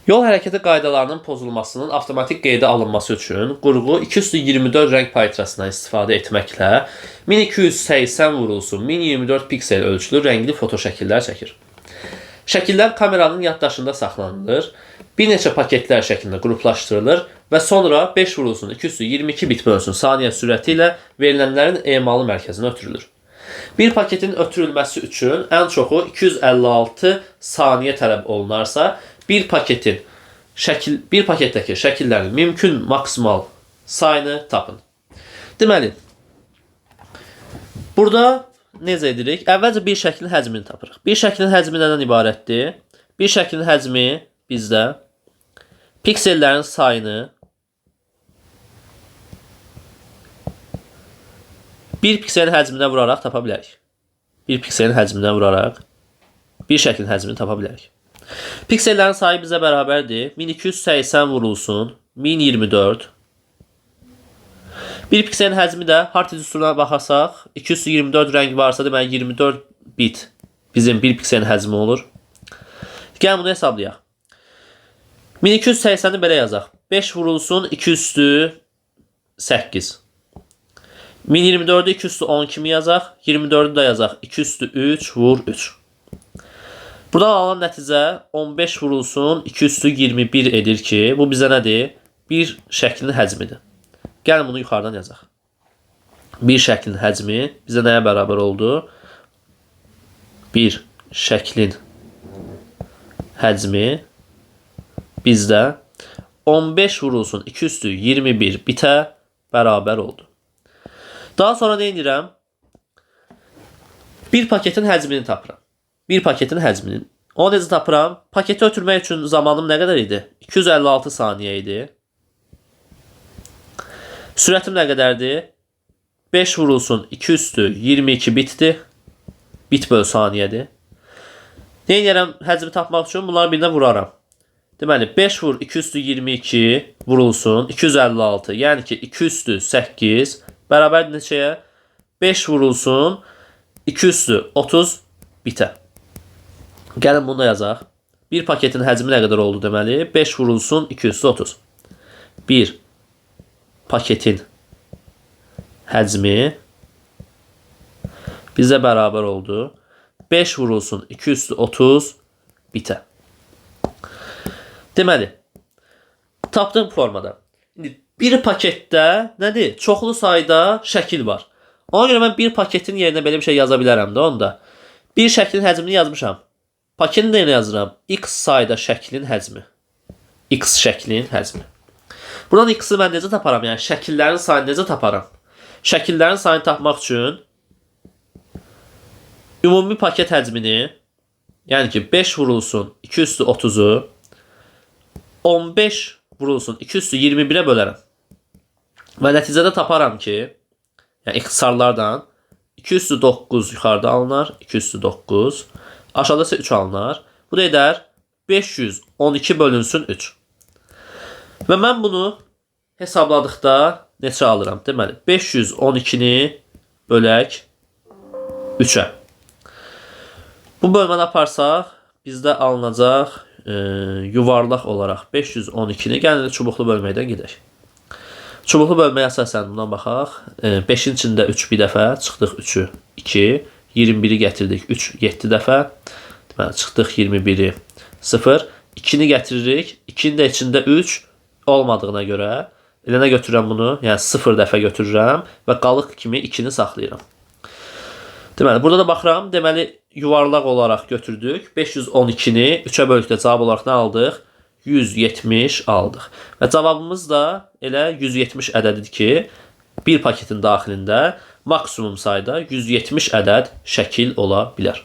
Yol hərəkəti qaydalarının pozulmasının avtomatik qeydə alınması üçün qurğu 224 rəng palitrasından istifadə etməklə 1280 vurulsun 1024 piksel ölçülü rəngli fotoşəkillər çəkir. Şəkillər kameranın yaddaşında saxlanılır, bir neçə paketlər şəklində qruplaşdırılır və sonra 5 vurulsun 222 bit bölünsün saniyə sürəti ilə verilənlərin emalı mərkəzinə ötürülür. Bir paketin ötürülməsi üçün ən çoxu 256 saniyə tələb olunarsa, bir paketdəki şəkillərin mümkün maksimal sayını tapın. Deməli, burada necə edirik? Əvvəlcə bir şəklin həcmini tapırıq. Bir şəklin həcmi nədən ibarətdir? Bir şəklin həcmi bizdə piksellərin sayını bir pikselin həcminə vuraraq tapa bilərik. Bir pikselin həcminə vuraraq bir şəklin həcmini tapa bilərik. Piksellərin sayı bizə bərabərdir. 1280 vurulsun 1024. Bir pikselin həcmi də Hartz düsturuna baxarsaq 224 rəng varsa deməli 24 bit bizim bir pikselin həcmi olur. Gəlin bunu hesablayaq. 1280-i belə yazaq. 5 vurulsun 2 üstü 8. 1024-ü 2 üstü 10 kimi yazaq. 24-ü də yazaq. 2 üstü 3 vur 3. Buradan alınan nəticə 15 vurulsun 2 üstü 21 edir ki, bu bizə nədir? Bir şəklin həcmidir. Gəlin bunu yuxarıdan yazaq. Bir şəklin həcmi bizə nəyə bərabər oldu? Bir şəklin həcmi bizdə 15 vurulsun 2 üstü 21 bitə bərabər oldu. Daha sonra nə edirəm? Bir paketin həcmini tapıram. Bir paketin həcmini. Onu necə tapıram? Paketi ötürmək üçün zamanım nə qədər idi? 256 saniyə idi. Sürətim nə qədərdir? 5 vurulsun 2 üstü 22 bitdir. Bit böl saniyədir. Nə edirəm həcmi tapmaq üçün? Bunların birinə vuraram. Deməli 5 vur 2 üstü 22 vurulsun 256. Yəni ki 2 üstü 8 bərabərdir neçəyə? 5 vurulsun 2 üstü 30 bitə. Gəlin bunu da yazaq. Bir paketin həcmi nə qədər oldu deməli? 5 vurulsun 2 üstü 30. Bir paketin həcmi bizə bərabər oldu. 5 vurulsun 2 üstü 30 bitə. Deməli, tapdığım formada. İndi bir paketdə nədir? Çoxlu sayda şəkil var. Ona görə mən bir paketin yerinə belə bir şey yaza bilərəm də onda. Bir şəklin həcmini yazmışam. Paketin də yerinə yazıram. X sayda şəklin həcmi. X şəklin həcmi. Buradan X-i mən necə taparam? Yəni şəkillərin sayını necə taparam? Şəkillərin sayını tapmaq üçün ümumi paket həcmini, yəni ki 5 vurulsun 2 üstü 30-u 15 vurulsun 2 üstü 21-ə bölərəm. Və nəticədə taparam ki, yəni ixtisarlardan 2 üstü 9 yuxarıda alınar, 2 üstü 9, aşağıda isə 3 alınar. Bu da edər 512 bölünsün 3. Və mən bunu hesabladıqda neçə alıram? Deməli, 512-ni bölək 3-ə. Bu bölməni aparsaq, bizdə alınacaq yuvarlaq olaraq 512-ni. Gəlin çubuqlu bölməkdən gedək. Çubuqlu bölməyə əsasən bundan baxaq. 5-in içində 3 bir dəfə, çıxdıq 3-ü 2, 21-i gətirdik 3, 7 dəfə. Deməli, çıxdıq 21-i 0, 2-ni gətiririk, 2-nin də içində 3 olmadığına görə elə nə götürürəm bunu? Yəni 0 dəfə götürürəm və qalıq kimi 2-ni saxlayıram. Deməli, burada da baxıram. Deməli, yuvarlaq olaraq götürdük. 512-ni 3-ə böldükdə cavab olaraq nə aldıq? 170 aldıq. Və cavabımız da elə 170 ədədidir ki, bir paketin daxilində maksimum sayda 170 ədəd şəkil ola bilər.